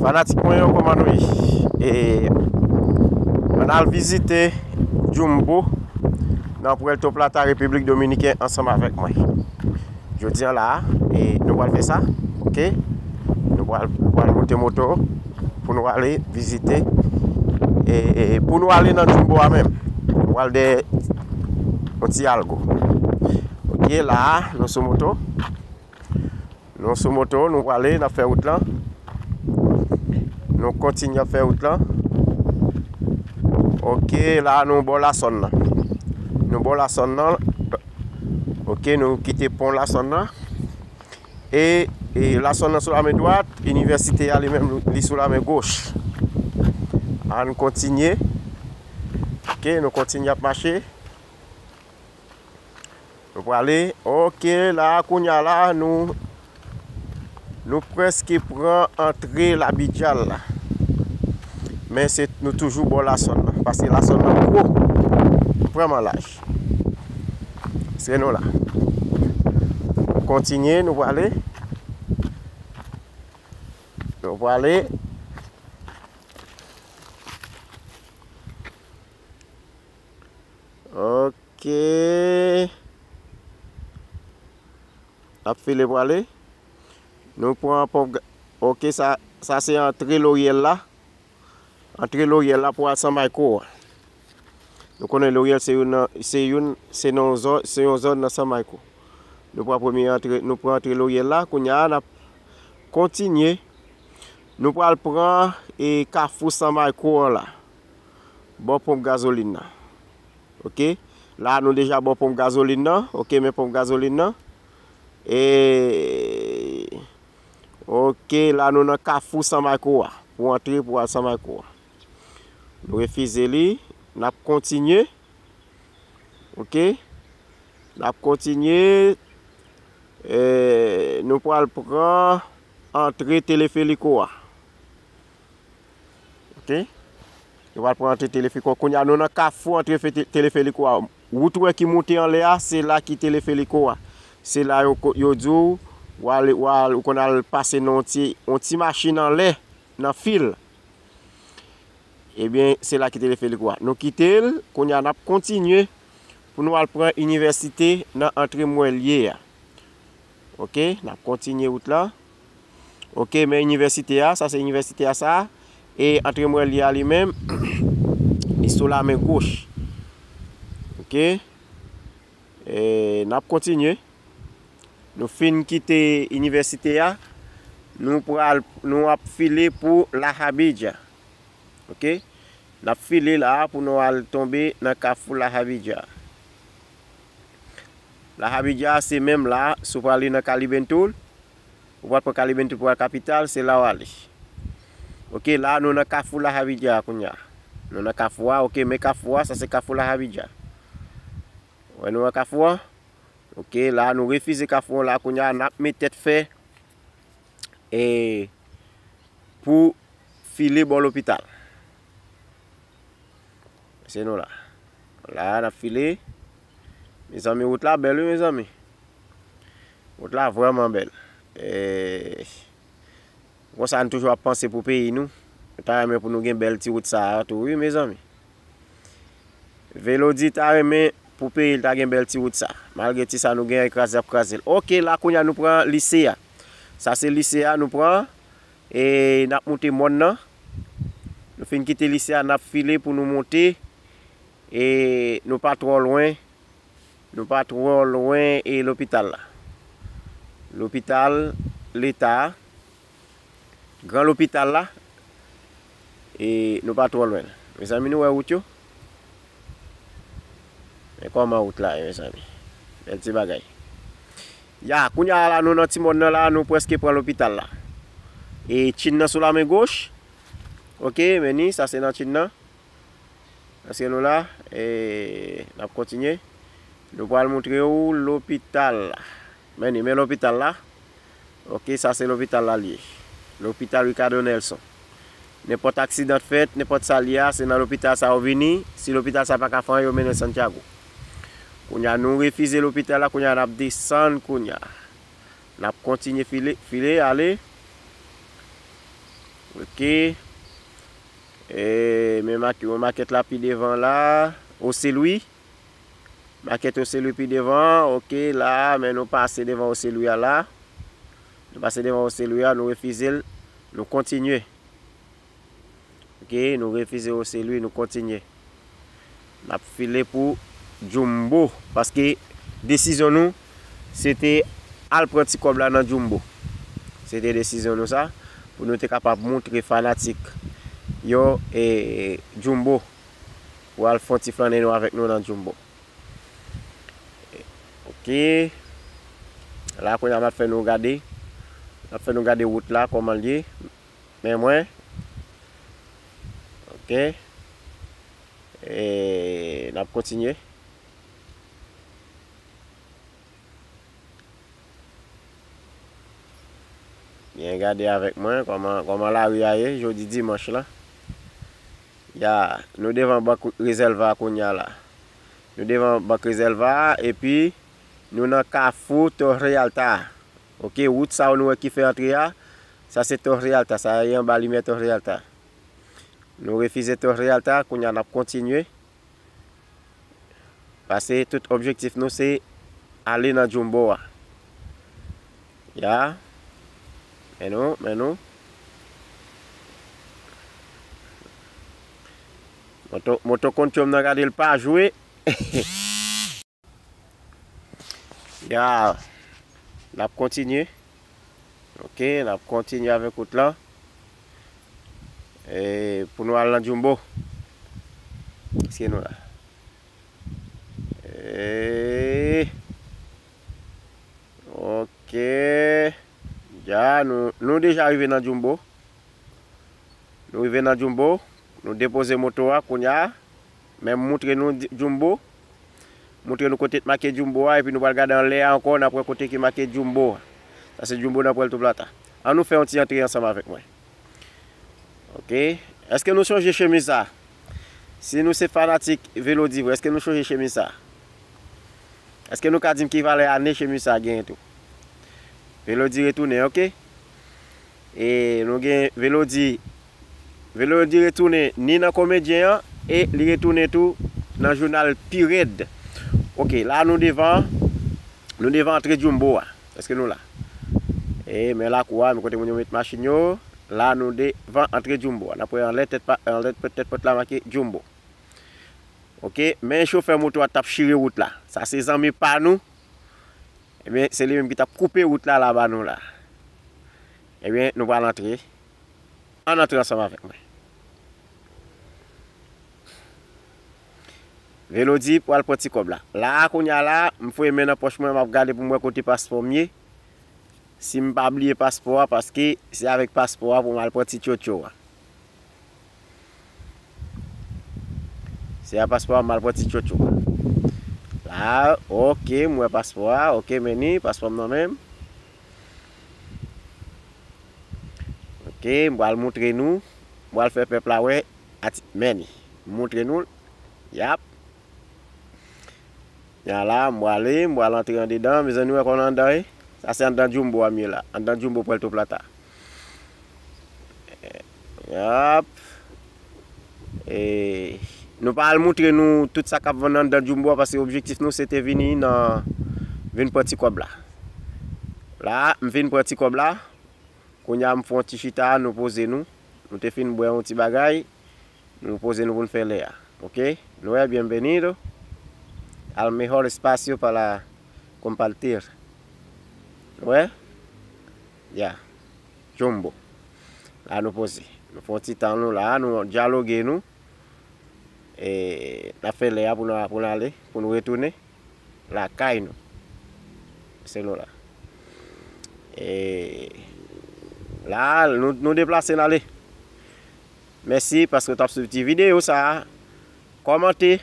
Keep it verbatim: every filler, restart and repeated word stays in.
Fanatik mwen yo, kòman nou ye? E, ann al vizite Jumbo nan Puerto Plata, Repiblik Dominikèn, ansanm avèk mwen. Jodi a la, e, nou pral fè sa, oke? Nou pral, nou pral monte moto pou nou ale vizite, e, e, pou nou ale nan Jumbo a menm. Nou pral dèyè yon ti algo. Oke, la, nou sou moto. Nou sou moto, nou prale, n ap fè wout lan. Nou kontinye ap fè wout lan. Oke, la nou bò Lasòn nan. Nou bò Lasòn nan. Oke, nou kite pon Lasòn nan. E, e Lasòn nan sou lamen dwat, inivèsite a li menm li sou lamen goch. Ann kontinye. Oke, nou kontinye ap mache. Nou prale. Oke, la, kounya la, nou, nou prèske pran antre Labidjal la. Men se, nou toujou bò Lasòn nan. Paske Lasòn nan gwo. Vrèman laj. Se nou la. Kontinye, nou prale. Nou prale. Oke. N ap file prale. Nou pran pòp ga-, oke, sa, sa se antre Loryèl la. Antre Loryèl la pou al San Marco a. Nou konnen Loryèl se youn nan, se youn, se nan zò-, se yon zòn nan San Marco. Nou pran premye antre, nou pran antre Loryèl la. Kounya a, n ap kontinye. Nou pral pran, e, kafou San Marco an la. Bò ponp gazolin nan. Oke. La, nou deja bò ponp gazolin nan. Oke, men ponp gazolin nan. E, oke, la, nou nan kafou San Marco a. Pou antre, pou al San Marco a. Nou refize li. N ap kontinye. Oke. N ap kontinye. E, nou pral pran antre Teleferiko a. Oke. Nou pral pran antre Teleferiko. Kounya nou nan kafou antre fe-, Teleferiko a. Wout ou wè ki moute anlè a, se la ki Teleferiko a. Se la yo ko-, yo di w, w al, w al, ou konn al pase nan yon ti, yon ti machin anlè, nan fil. Ebyen, se la ki Teleferiko a. Nou kite l, kounya n ap kontinye pou nou al pran inivèsite nan antre Mwèlye a. Oke, n ap kontinye wout la. Oke, men inivèsite a, sa se inivèsite a sa. E antre Mwèlye a li menm, li sou lamen goch. Oke. E n ap kontinye. Nou fin kite inivèsite a, nou pral, nou ap file pou La Habidja. Oke? N ap file la a pou nou al tonbe nan kafou La Habidja. La Habidja se menm la, si w prale nan Calibentoul, ou pral pran Calibentoul pou al kapital, se la w ale. Oke, la nou nan kafou La Habidja kounya. Nou nan kafou a, oke, men kafou a, sa se kafou La Habidja. Wè nou wè kafou an? Oke, la nou refize kafou an la, kounya n ap met tèt fè, e, pou file bò lopital. Se nou la. La, n ap file. Mezanmi, wout la bèl, wi, mezanmi. Wout la vrèman bèl. E, konsa, nou toujou ap panse pou peyi nou. Nou ta renmen pou nou gen bèl ti wout sa a tou, wi, mezanmi. Velodi ta renmen pou peyi l ta gen bèl ti wout sa. Malgre ti sa nou gen an kraze ap kraze l. Oke, la kounya nou pran lise a. Sa se lise a nou pran. E n ap moute mòn nan. Nou fin kite lise a, n ap file pou nou monte. E nou pa twò lwen. Nou pa twò lwen e lopital la. Lopital leta a. Gran lopital la. E nou pa twò lwen. Mezanmi, nou wè wout yo? Men kòman wout la ye, mezanmi? Bèl ti bagay. Ya, kounya la, nou nan ti mòn nan la, nou prèske pran lopital la. E Tchin nan sou lamen goch. Oke, men ni, sa se nan Tchin nan. Èske nou la? E, n ap kontinye. Nou pral montre w lopital la. Men ni, men lopital la. Oke, sa se lopital la l ye. Lopital Ricardo Nelson. Nenpòt aksidan t fèt, nenpòt sa l ye a, se nan lopital sa yo vini. Si lopital sa pa ka fè anyen, yo mennen Santiago. Kounya, nou refize lopital la, kounya, n ap desann, kounya. N ap kontinye file, file, ale. Ok. E, men mak-, makèt la pi devan la. Oselwi. Makèt Oselwi pi devan. Ok, la, men nou pase devan Oselwi a la. Nou pase devan Oselwi a, nou refize l. Nou kontinye. Ok, nou refize Oselwi, nou kontinye. N ap file pou Jumbo, paske desizyon nou, se te al pran ti kòb la nan Jumbo. Se te desizyon nou sa, pou nou te kapab montre fanatik yo, e, Jumbo, pou al fè yon ti flannen nou avèk nou nan Jumbo. Ok. La, kounye a, m ap fè nou gade. M ap fè nou gade wout la, kòman l ye. Men mwen. Ok. E, n ap kontinye. Byen gade avèk mwen kòman, kòman lari a ye jodi dimanch la. Ya, nou devan bank Rezèlva kounye a la. Nou devan bank Rezèlva, epi nou nan kafou Torre Alta. Ok, wout sa yo nou wè ki fè antre a, sa se Torre Alta, sa ye anba limyè Torre Alta. Nou refize Torre Alta, kounye a n ap kontinye. Paske tout objektif nou se ale nan Jumbo a. Ya. Men nou, men nou. Moto, moto kontyòm nan gade l pa jwe. Ya, n ap kontinye. Ok, n ap kontinye avèk wout lan. E, pou nou al nan Jumbo. Èske nou la? E, ok. Ya, nou, nou deja rive nan Jumbo. Nou rive nan Jumbo, nou depoze moto a kounye a. Men m montre nou di-, Jumbo. Montre nou kote t make Jumbo a, epi nou pral gade anlè a ankò, n ap wè kote ki make Jumbo a. Sa se Jumbo nan Puerto Plata. Ann nou fè yon ti antre ansanm avèk mwen. Ok. Èske nou sonje chemiz sa? Si nou se fanatik Velodi vre, èske nou sonje chemiz sa? Èske nou ka di m ki valè ane chemiz sa genyen tou? Velodi retounen, ok? E nou gen Velodi. Velodi retounen ni nan komedyen an, e li retounen tou nan jounal Pi Rèd. Ok, la nou devan, nou devan antre Jumbo a. Èske nou la? E men lakou a, men kote moun yo met machin yo. La nou devan antre Jumbo a. N ap wè anlè tèt pa, anlè tèt pòt la make Jumbo. Ok, men chofè moto a t ap chire wout la. Sa se zanmi pa nou. Ebyen, se li menm ki t ap koupe wout la, la ba nou la. Ebyen, nou pral antre. Ann antre ansanm avèk mwen. Velodi pral pran ti kòb la. La, kounye a la, m foure men nan pòch mwen, m ap gade pou m wè kote paspò m ye. Si m pa bliye paspò a, paske se avèk paspò a pou m al pran ti tchotcho a. Se a paspò a, m al pran ti tchotcho a. La, ok, m wè paspò a. Ok, men ni paspò m nan men m. Ok, m pral montre nou. M pral fè pèp la wè. Ati, men ni. M montre nou l. Yap. Ya la, m pral ale, m pral antre andedan. Mezanmi, wè kòman anndan ye? Sa se anndan Jumbo a m ye la. Anndan Jumbo Puerto Plata. Yap. E, nou pa al montre nou tout sa k ap vann anndan Jumbo a, paske objektif nou se te vini nan, vin pran ti kòb la. La, m vin pran ti kòb la. Kounye a, m fè yon ti chita, nou poze nou. Nou te fin bwè yon ti bagay. Nou poze nou pou n fè lè a. Ok? Nou wè, bienvenido al mejor espacio para compartir. Nou wè? Ya. Jumbo. La nou poze. Nou fè yon ti tan nou la, nou dyaloge nou. E, n ap fè lè a pou nou, pou n ale, pou nou retounen lakay nou. Se nou la. E, la, nou, nou deplase n ale. Mèsi paske w t ap swiv ti videyo sa a. Kòmante,